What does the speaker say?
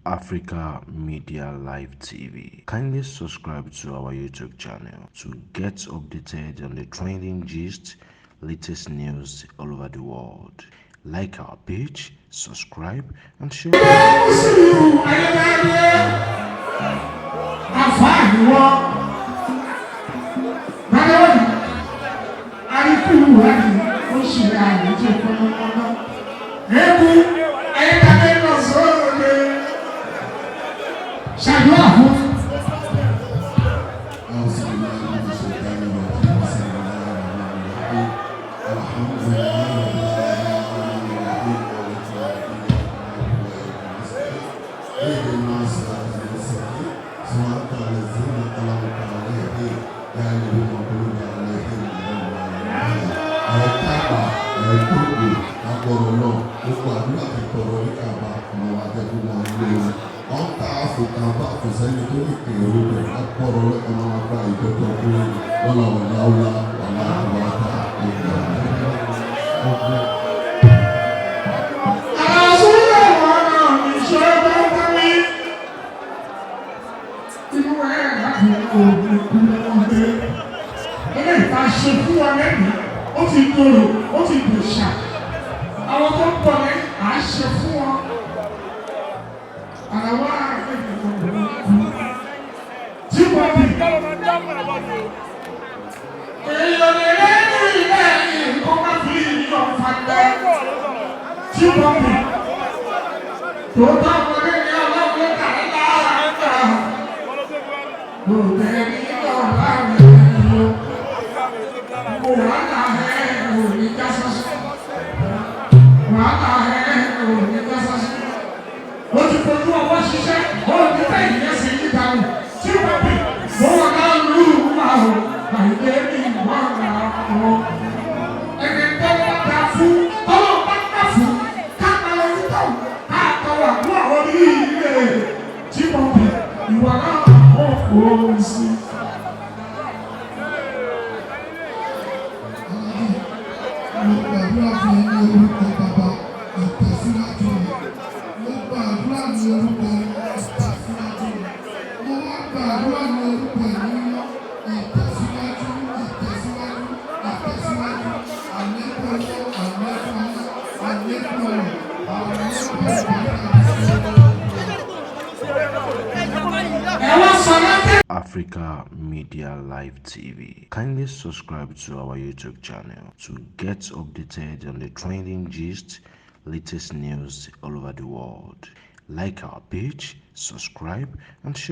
Africa Media Live TV. Kindly subscribe to our YouTube channel to get updated on the trending gist, latest news all over the world. Like our page, subscribe, and share. Africa Media Live TV. Kindly subscribe to our YouTube channel to get updated on the trending gist, latest news all over the world. Like our page, subscribe, and share.